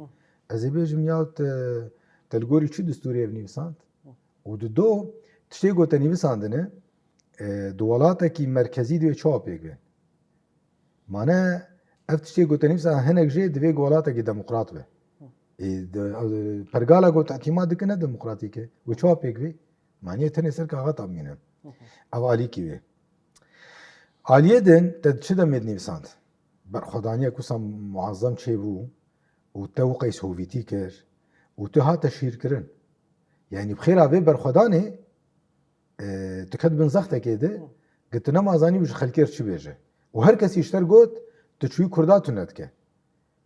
ez ê bêjim ya te, te li gorî çi distûrê ev nivîsand? Û di do tiştê ku te nivîsandine, e, di welatekî merkezî divê çawa pêk bên? Mane ev tiştê ku te nivîsand hinek jê divê ku welatekî demokrat be. Ê, di, ew, pergala ku te îtîmat dike ne demokratîk e. Wê çawa pêk bê? Maniyê tenê ser kaxeta bimîne. Ev alîkî wê. Aliyê din te çi demê dinivîsand? Berxwedaniyek wisa muazzam çêbû û te û Qeys Hovîtî kir û tu hate şîrkirin. Yani bi xêra vê berxwedanê, e, tu ket bin zextekê de, ki tu nema zanî ji xelkê re çi bêje. Û her kesî ji te re got, tu çûyî Kurda tune dike.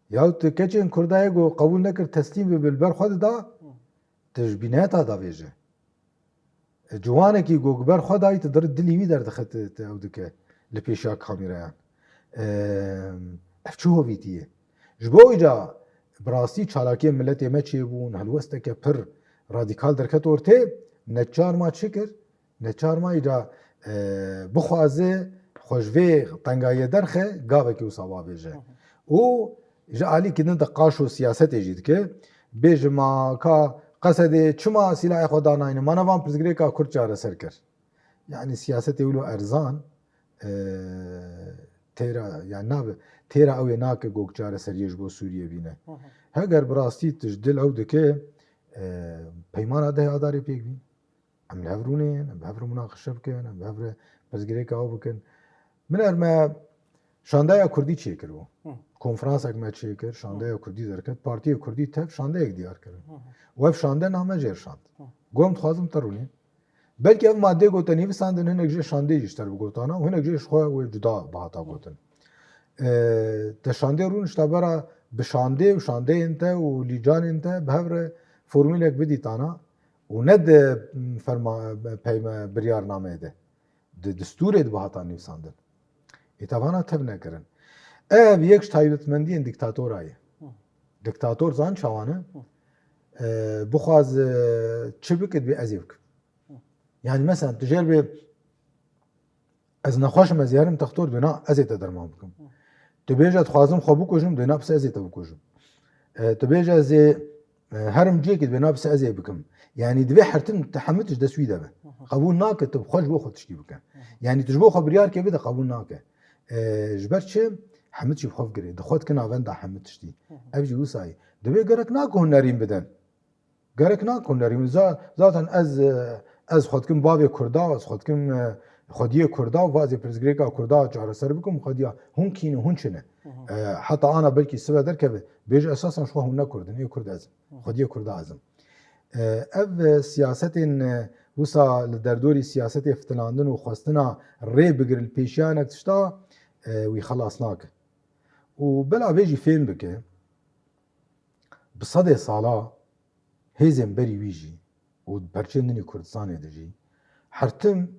Ya tu keçên Kurda ye ku qebûl nekir teslîm bibe, li ber xwe dida, tu ji bîneta davêje. E, ciwanekî ku ber xwe dayî, tu dir-, dilî wî derdixe, tu, tu ew dike li pêşiya kamîreyan. E, ev çi hovîtî ye? Ji bo wî ca bi rastî çalakiyên miletê me çêbûn, helwesteke pir radîkal derket ortê, neçar ma çi kir? Neçar ma îca, e, bixwaze xwe ji vê tengayiyê derxe, gavekî wisa bavêje. Û ji alîkî din de qaşo siyasetê jî dike. Bêje ma ka Qesedê çima sîlahê xwe danayne, ma ne van pirsgirêka Kurd çareser kir. Yani siyasetê wilo erzan, e, têra, yani nabe, têra ew ê nake ku çareseriyê ji bo Sûriyê bîne. Heger bi rastî tu ji dil ew dike, e, peymana deh Adarê pêk bîn. Em li hev rûnên, em bi hev re munaqeşe bikin, em bi hev re pirsgirêka ew bikin. Min er me şandeya Kurdî çêkir bû. Konferansek me çêkir, şandeya Kurdî derket, partiyê Kurdî tev şandeyek diyar kirin. Û ev şande name jê şand. Gom dixwazim te rûnê. Belkî ev madê gote nivîsandin, hinek jê şandê jî ji te re bigotana û hinek jê ji xwe wê cuda bihata gotin. E, te şandê rûn ji te bera bi şandê û şandeyên te û lîcanên te bi hev re formûlek bidîtana û ne di, m, ferma-, peyme-, biryarnameyê de, di distûrê de bihata nivîsandin. Ê te vana tev nekirin. Ev yek ji taybetmendiyên dîktatora ye. Dîktator zan çawa ne? E, bixwaz, e, çi bike, dibê ez ê bikim. Yani mesela tu jê re bê ez nexweş im, ez herim textor, dibê na, ez ê te derman bikim. Tu bêje dixwazim xwe bikujim, dibê na, pis ez ê te bikujim. E, tu bêje ez ê, e, herim cihekî, dibê na, pis ez ê bikim. Yani divê her tim te hemû tişt dest wî de be. Qebûl nake tu bi xwe ji bo xwe tiştî bike. Yani tu ji bo xwe biryarkê bide, qebûl nake. E, ji ber çi? Hemû tiştî bi xwe fikirê. Di xwe dikin navenda hemû tiştî. Ev jî wisa ye. Divê gerek nake hûn nerîn bidin. Gerek nake hûn nerîn. Za-, zaten ez, e, ez xwe dikim bavê Kurda, ez xwe dikim, e, xwediyê Kurda, vazê pirsgirêka Kurda çareser bikim, xwediya hûn kî ne, hûn çi ne? E, heta ana belkî sibe derkeve, bêje esasen ji xwe hûn ne Kurd in, ê Kurd ez im. Xwediyê Kurda ez im. E, ev, e, siyasetên, e, wisa li derdorî siyasetê fitilandin û xwestina rê bigir li pêşiya hinek tişta, e, wî xelas nake. Û bela vê jî fêm bike, bi sedê sala hêzên berî wî jî û di perçên din ê Kurdistanê de jî her tim,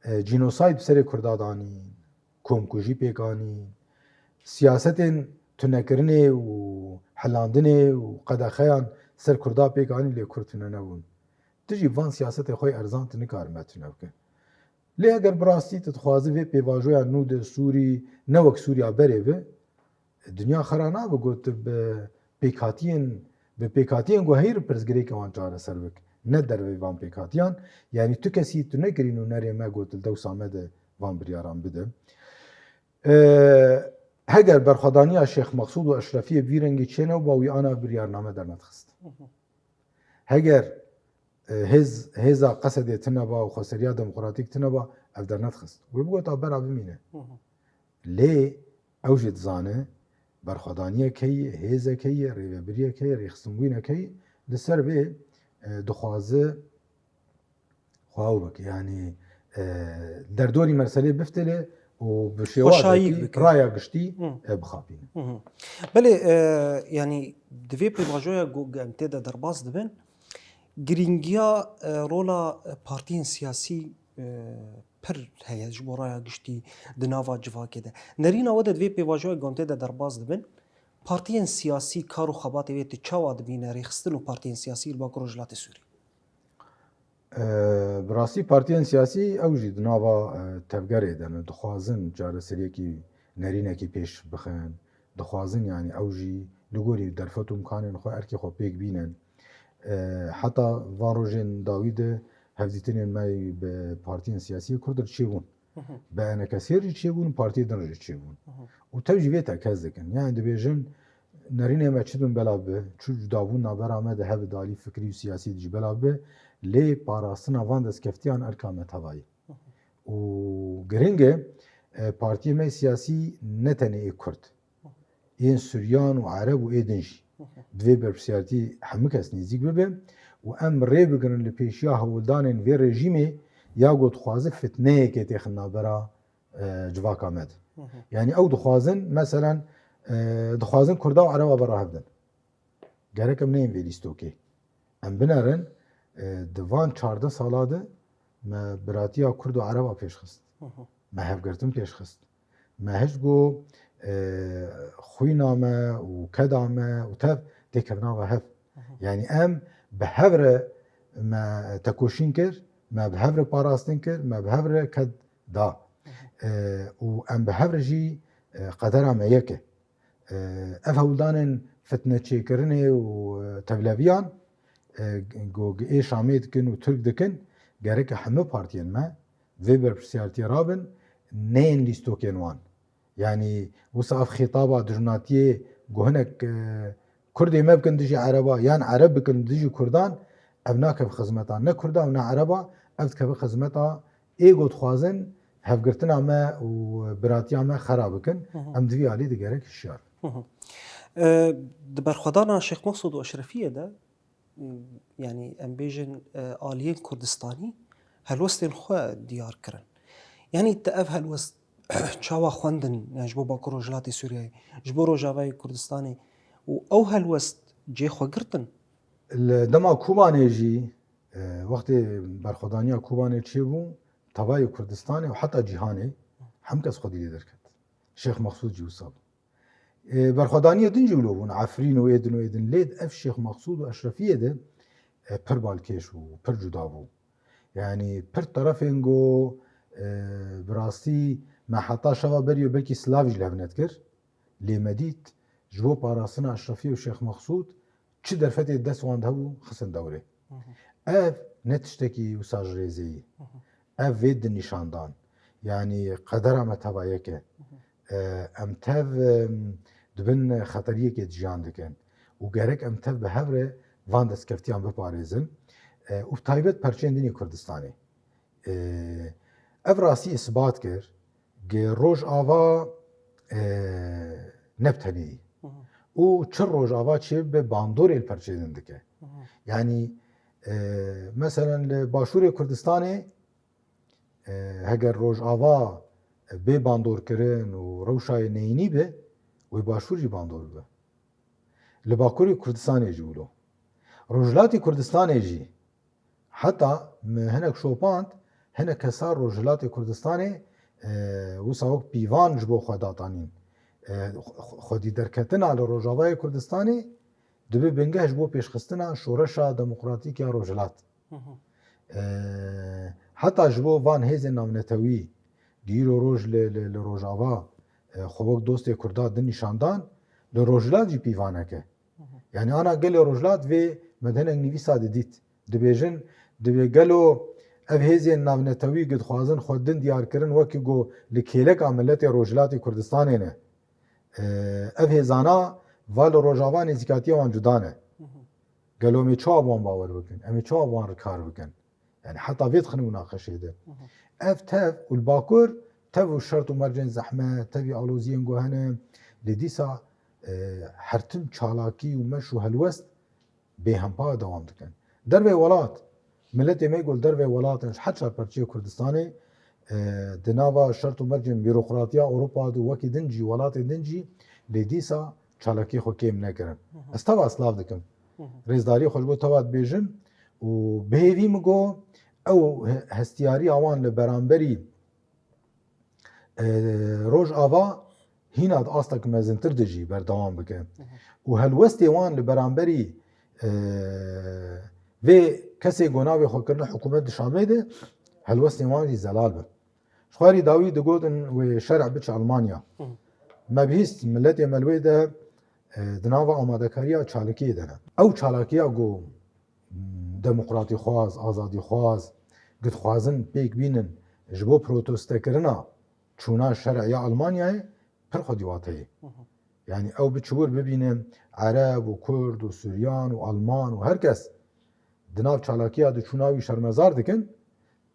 e, cînosayd bi serê Kurda danîn, komkujî pêk anîn, siyasetên tunekirinê û helandinê û qedexeyan ser Kurda pêk anîn, lê Kurd tune nebûn. Tu jî van siyasetê xwe erzan tu nikarî me tune bike. Lê heger bi rastî tu dixwazî vê pêvajoya nû de Sûrî ne wek Sûriya berê be, dinya xera nabe ku tu bi pêkhatiyên, bi pêkhatiyên ku heyî re pirsgirêkê wan çareser bik, ne derveyî van pêkhatiyan, yanî tu kesî tu nekirîn û nerê me got li dewsa me de van biryaran bide. E, heger berxwedaniya Şêx Meqsûd û Eşrefiyê bi vî rengî çênebûba, wî ana biryarname dernedixist. Heger, e, hêz, hêza Qesedê tune ba û xweseriya demokratîk tune ba, ev dernedixist. Wê bigota bera bimîne. Lê ew jî dizane berxwedaniyek heye, hêzek heye, rêvebiriyek heye, rêxistinbûynek heye, li ser vê, e, dixwaze xwe ew bike. Yanî, e, derdorî meselê biftile û bi şêwazekî raya giştî, e, bixapîne. Belê, e, yanî di vê pêvajoya ku em tê de derbas dibin, girîngiya, e, rola, e, partiyên siyasî, e, pir heye ji bo raya giştî di nava civakê de. Nerîna we de di vê pêvajoya ku em tê de derbas dibin, partiyên siyasî kar û xebatê wê tu çawa dibîne rêxistin û partiyên siyasî li Bakur Rojhilatê Sûrî? E, bi rastî partiyên siyasî ew jî di nava, e, tevgerê de ne, dixwazin çareseriyekî nerînekî pêş bixin, dixwazin, yanî ew jî li gorî derfet û imkanên xwe erkê xwe pêk bînin. E, heta van rojên dawî de hevdîtinên me bi partiyên siyasî Kurd re çêbûn. Bi enekesê re çêbûn, partiyê din re çêbûn. Û tev jî vê tekez dikin. Yani dibêjin, nerînê me çi bin bela bi, çi cudabûn navbera me de hebe di alî fikrî û siyasî de jî bela bi, lê parastina van destkeftiyan erka me teva ye. Û giring e, e, partiyê me siyasî ne tenê ê Kurd, ên Suryan û Ereb û ê din jî. Divê berpirsiyartî hemû kes nêzîk bibe û em rê bigirin li pêşiya hewldanên vê rejîmê ya ku dixwaze fitneyekê têxin navbera, e, civaka me de. Yanî ew dixwazin, meselen, e, dixwazin Kurda û Ereba bera hev din. Gerek em neyên vê lîstokê. Em binerin, e, di van çardeh sala de me biratiya Kurd û Ereba pêş xist. Me hevgirtin pêş xist. Me hişt got, e, xwîna me û keda me û tev têkevin nava hev. Yanî em bi hev re me tekoşîn kir, me bi hev re parastin kir, me bi hev re ked da. E, û em bi hev re jî, e, qedera me yek e. E, ev hewldanên fitneçêkirinê û, e, tevleviyan, e, ku ê Şamê dikin û Tirk dikin, gereke hemû partiyên me vê berpirsiyartiyê rabin, neyên lîstokên wan. Yanî wisa ev xîtaba dijminatiyê ku hinek, e, Kurdê me bikin dijî Ereba yan Ereb bikin dijî Kurdan, ev nakeve xizmeta ne Kurda û ne Ereba, ev dikeve xizmeta ê ku dixwazin hevgirtina me û biratiya me xera bikin. Hı hı. Em di vî alî de gerek hişyar bin. Hı hı. E, di berxwedana Şêx Mexsûd û Eşrefiyê de, m, yanî em bêjin, e, aliyên Kurdistanî helwestên xwe diyar kirin. Yanî te ev helwest çawa xwendin, yani ji bo Bakur Rojhilatê Sûriyeyê, ji bo Rojavayê Kurdistanê û ew helwest cê xwe girtin? Li dema Kobanê jî, e, wextê berxwedaniya Kobanê çêbû, tevayê Kurdistanê û heta cîhanê hemkes xwedî lê derket. Şêx Mexsûd jî wisa bû. E, berxwedaniya din jî wilo bûn, Efrîn û êdin û êdin. Lê di ev Şêx Mexsûd û Eşrefiyê de, e, pir balkêş bû, pir cuda bû. Yanî pir terefên ku, e, bi rastî me heta şeva berî û belkî silav jî li hev nedikir. Lê me dît, ji bo parastina Eşrefiyê û Şêx Mexsûd çi derfetê dest wan de hebû, xistin dewrê. Hı hı. Ev ne tiştekî wisa ji rêzê ye. Hı hı. Ev vê din nîşan dan. Yanî qedera me teva yek e. Hı hı. E, em tev, em, di bin xeteriyekê de jiyan dikin. Û gerek em tev bi hev re van destkeftiyan biparêzin. E, û bi taybet perçeyên din ê Kurdistanê. E, ev rastî îsbat kir, ge Rojava, e, ne bi tenê yî. Hı hı. Û çi Rojava çê bi bandorê li perçê din dike. Hı hı. Yanî, e, meselen li Başûrê Kurdistanê, e, heger Rojava bê bandorkirin û rewşa yê neyînî be, wê Başûr jî bandor bibe. Li Bakurê Kurdistanê jî wilo. Rojhilatê Kurdistanê jî, heta me hinek şopand, hinek kesa Rojhilatê Kurdistanê, e, wisa wek pîvan ji bo xwe datanîn. E, xwe-, xwedî derketina li Rojavayê Kurdistanê dibe bingeh ji bo pêşxistina şoreşa demokratîk ya Rojhilat. Hı hı. E, heta ji bo van hêzên navnetewî, di îro roj li, li, li Rojava, e, xwe wek dostê Kurda din nîşan dan, li Rojhilat jî pîvanek e. Hı hı. Yanî ana gelê Rojhilat vê me di hinek nivîsa didît. Dibêjin, dibê gelo ev hêzên navnetewî ku dixwazin xwe din diyar kirin, wekî ku li kêleka miletê Rojhilatê Kurdistanê ne. E, ev hêzana va li Rojava nêzîkatiya wan cuda ne. Hı hı. Gelo em ê çawa bi wan bawer bikin? Em ê çawa bi wan re kar bikin? Yani heta vê dixin munaqeşê de. Hı hı. Ev tev û li Bakur tev û şert û mercên zehmet, tevî aloziyên ku hene, lê dîsa, e, her tim çalakî û meş û helwest bêhempa dewam dikin. Dervê welat, miletê me ku li dervê welat in, ji her çar perçeyê Kurdistanê, e, di nava şert û mercên bîrokratiya Ewropa de û wekî din jî, welatê din jî, lê dîsa çalakiyê xwe kêm nekirin. Hı hı. Ez teva silav dikim. Hı hı. Rêzdarî xwe ji bo teva dibêjim û bi hêvî min got, ew he-, hestiyariya wan li beramberî, e, Rojava hîna di astek mezintir de jî berdewam bike. Hı hı. Û helwestê wan li beramberî, e, vê kesê ku navê xwe kirine hikûmet di Şamê de, helwestên wan jî zelal bin. Ji xwarî dawî digotin wê şerê biçe Almanya. Hı. Me bihîst miletê me li wê de, e, di nava amadekariya çalakiyê de ne. Ew çalakiya ku, m, demokratîxwaz, azadîxwaz, ku dixwazin pêk bînin ji bo protestekirina çûna şerê ya Almanyayê pir xwedî wate ye. Hı hı. Yani ew biçe wir bibîne Ereb û Kurd û Suryan û Alman û her kes di nav çalakiya de çûna wî şermezar dikin,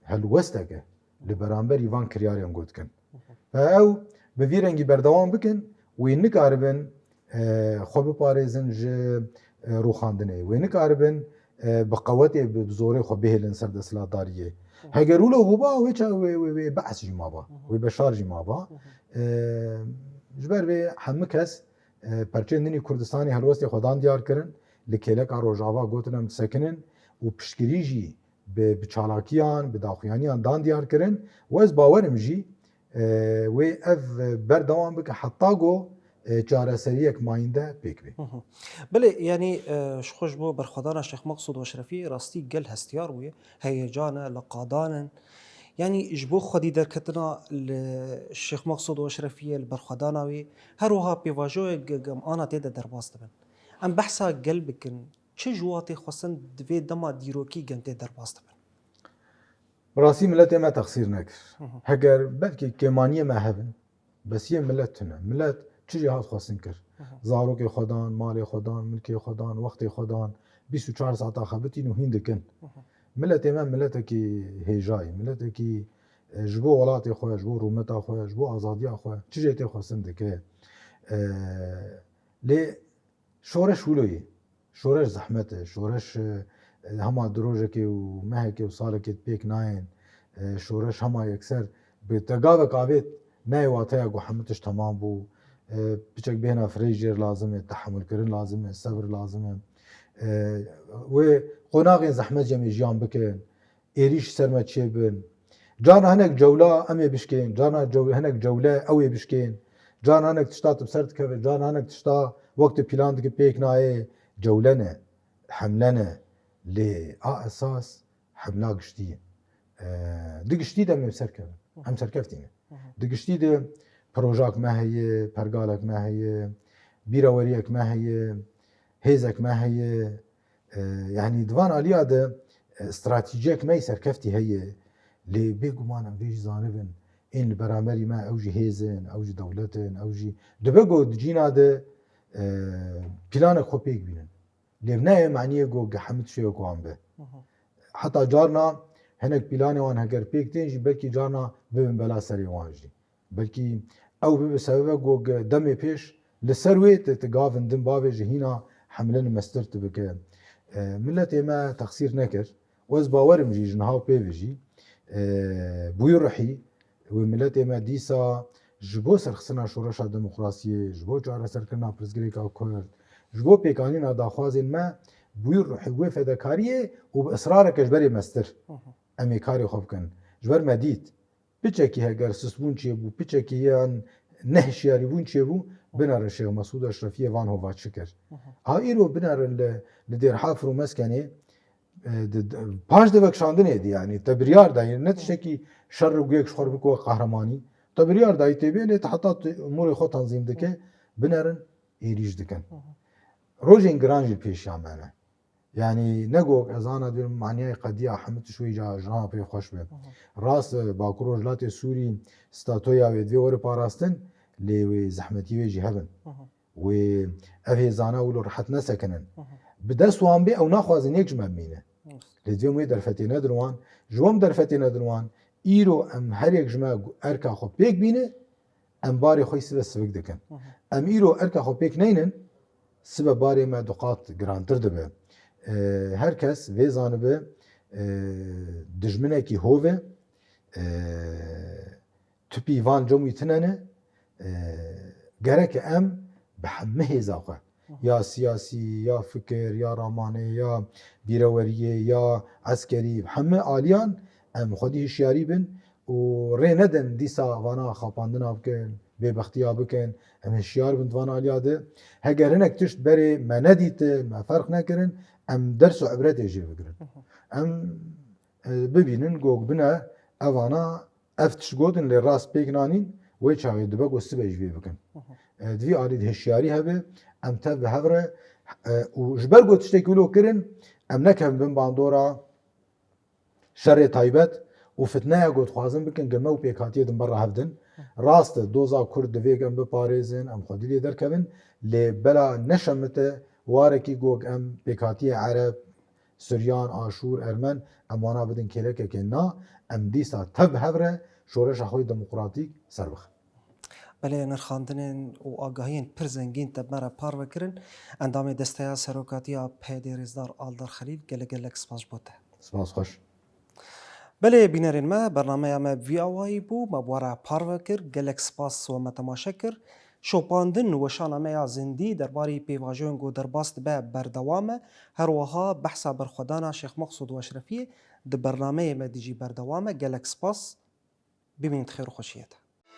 helwestek e li beramberî van kiryarên ku dikin. Ve ew bi vî rengî berdewam bikin, wê nikaribin, e, xwe biparêzin ji, e, rûxandinê. Wê nikaribin, e, bi qewetê, bi, bi zorê xwe bihêlin ser desthilatdariyê. Heger wilo bûba, wê ça-, wê, wê, wê Be'es jî maba, wê Beşar jî maba. E, ji ber vê hemû kes, e, perçeyên din ê Kurdistanê helwestê xwe dan diyar kirin, li kêleka Rojava gotin em disekinin û piştgirî jî bi, bi çalakiyan, bi daxuyaniyan dan diyar kirin û ez bawerim jî, e, wê ev berdewam bike heta ku, e, çareseriyek mayînde pêk bê. Hı hı. Belê, yanî, e, ji xwe ji bo berxwedana Şêx Meqsûd Eşrefî rastî gel hestiyar bûye. Heyecan e, li qadan in. Yanî ji bo xwedî derketina li Şêx Meqsûd Eşrefiyê, li berxwedana wê, her wiha pêvajoyek ge-, ge-, em ana tê de derbas dibin. Em behsa gel bikin, çi ji watê xwestin di vê dema dîrokî gem tê derbas dibin? Bi rastî miletê me texsîr nekir. Hı hı. Heger belkî kêmaniyê me hebin, Besiyê milet tune. Milet çi jî hat xwestin kir. Zarokê xwe dan, malê xwe dan, milkê xwe dan, wextê xwe dan, bîst û çar saeta xebitîn û hîn dikin. Miletê me miletekî hêja ye, miletekî, e, ji bo welatê xwe, ji bo rûmeta xwe, ji bo azadiya xwe çi jê tê xwestin dike. E, lê şoreş wilo ye. Şoreş zehmet e. Şoreş, e, hema di rojekê û mehekê û salekê pêk nayên. E, şoreş hema yekser bi tegavek avêt nayê wateya ku hemû tişt temam bû. E, piçek bêhna firê jêr lazim e, tehemûlkirin lazim e, sebir lazim e. E, wê qonaxên zehmet jî em ê jiyan bikin. Êrîş ser me çêbin. Carna hinek cewla em ê bişkên, carna cew-, hinek cewle ew ê bişkên. Carna hinek tişta tu bi ser dikeve, carna hinek tişta wek tu pîlan dike pêk nayê. Cewle ne, hemle ne. Lê a esas hemla giştî ye. Ee, di giştî de em ê bi ser kevin. Em serkeftî ne. Di giştî de projak me heye, pergalek me heye, bîreweriyek me heye, hêzek me heye. E, yanî di van aliya de, e, stratejiyek me yî serkeftî heye. Lê bêguman em vê jî zanibin. Ên li beraberî me ew jî hêz in, ew jî dewlet in, ew jî dibe ku di cîna de, e, planek xwe pêk bînin. Lê ne ye maniyê ku hemû tiştê wek wan be. Heta carna hinek planê wan heger pêk tên jî belkî carna bibin bela serê wan jî. Belkî ew bibe sebebe ku demê pêş li ser wê tu, tu gavin din bavêje hîna hemlin mestir tu bike. E, miletê me texsîr nekir. Û ez bawerim jî ji niha pê ve jî, e, bûyî ruhî wê miletê me dîsa ji bo serxistina şoreşa demokrasiyê, ji bo çareserkirina pirsgirêka Kurd, ji bo pêkanîna daxwazên me bûyî ruhî wê fedekariyê û bi israreke ji berê mestir em ê karê xwe bikin. Ji ber me dît. Piçekî heger sistbûn çêbû, piçekî yan nehişyarîbûn çêbû, binerin Şêx Mesûd Eşrefiyê van hova çi kir. Ha îro binerin li, li Dêrhafir û Meskenê, e, di, di, paş de vekişandinê dî, yanî te biryar dayî, ne tiştekî şer û guyek ji xwe re bike wek qehremanî. Te biryar dayî tê bê, lê te heta tu umûrê xwe tenzîm dike, binerin êrîş dikin. Rojên giran jî li pêşiya me ne. Yanî ne gok ez ana dibêjim maniyayê qediya hemû tişt wê ca jina pê xweş be. Rast e, Bakur Rojhilatê Sûrî statoya wê divê were parastin, lê wê zehmetî wê jî hebin. Wê ev hêzana wilo rehet nesekinin. Bi dest wan bê ew naxwazin yek ji me bimîne. Lê divê em wê derfetê nedin wan. Ji wan derfetê nedin wan, îro em her yek ji me erka xwe pêk bîne, em barê xwe yî sibe sivik dikin. Em îro erka xwe pêk neynin, sibe barê me du qat girantir dibe. E, her kes vê zanibe, e, dijminekî hov e, e, tupî van cem wî tune ne, e, gerek em bi hemî hêza xwe, ya siyasî, ya fikir, ya ramanê, ya bîreweriyê, ya eskerî, bi hemî aliyan em xwedî hişyarî bin û rê nedin dîsa vana xapandina bikin, bêbextiya bikin. Em hişyar bin di van aliya de. Heger hinek tişt berê me nedîtin, me ferq nekirin, em ders û ibretê jê bigirin. Em, e, bibînin gok bine evana ev tişt gotin lê rast pêk nanîn, wê çaxê dibe ku sibe ji vê bikin. E, di vî alî de hişyarî hebe, em tev bi hev re, e, û ji ber ku tiştekî wilo kirin, em nekevin bin bandora şerê taybet û fitneya ku dixwazin bikin, ku me û pêkhatiyê din berra hev din. Rast e, doza Kurd divê em biparêzin, em xwedî lê derkevin, lê bela neşemite warekî gok em pêkhatiyê Ereb, Suryan, Aşûr, Ermen, em wana bidin kêlekekê na, em dîsa tev bi hev re şoreşa xwe yê demokratîk ser bixin. Belê, nirxandinên û agahiyên pir zengîn te bi me re parve kirin. Endamê Desteya Serokatiya P D Rêzdar Aldar Xelîl, gelek gelek spas ji bo te. Spas xweş. Belê bînerên me, bernameya me bi vî awayî bû, me bi we re parve kir, gelek spas we me temaşe kir. Şopandin û weşana me ya zindî derbarî pêvajoyên ku derbas dibe berdewam e. Her wiha behsa berxwedana Şêx Meqsûd û Eşrefiyê di bernameyê me dî jî berdewam e. Gelek spas. Bimînin di xêr û xweşiyê de.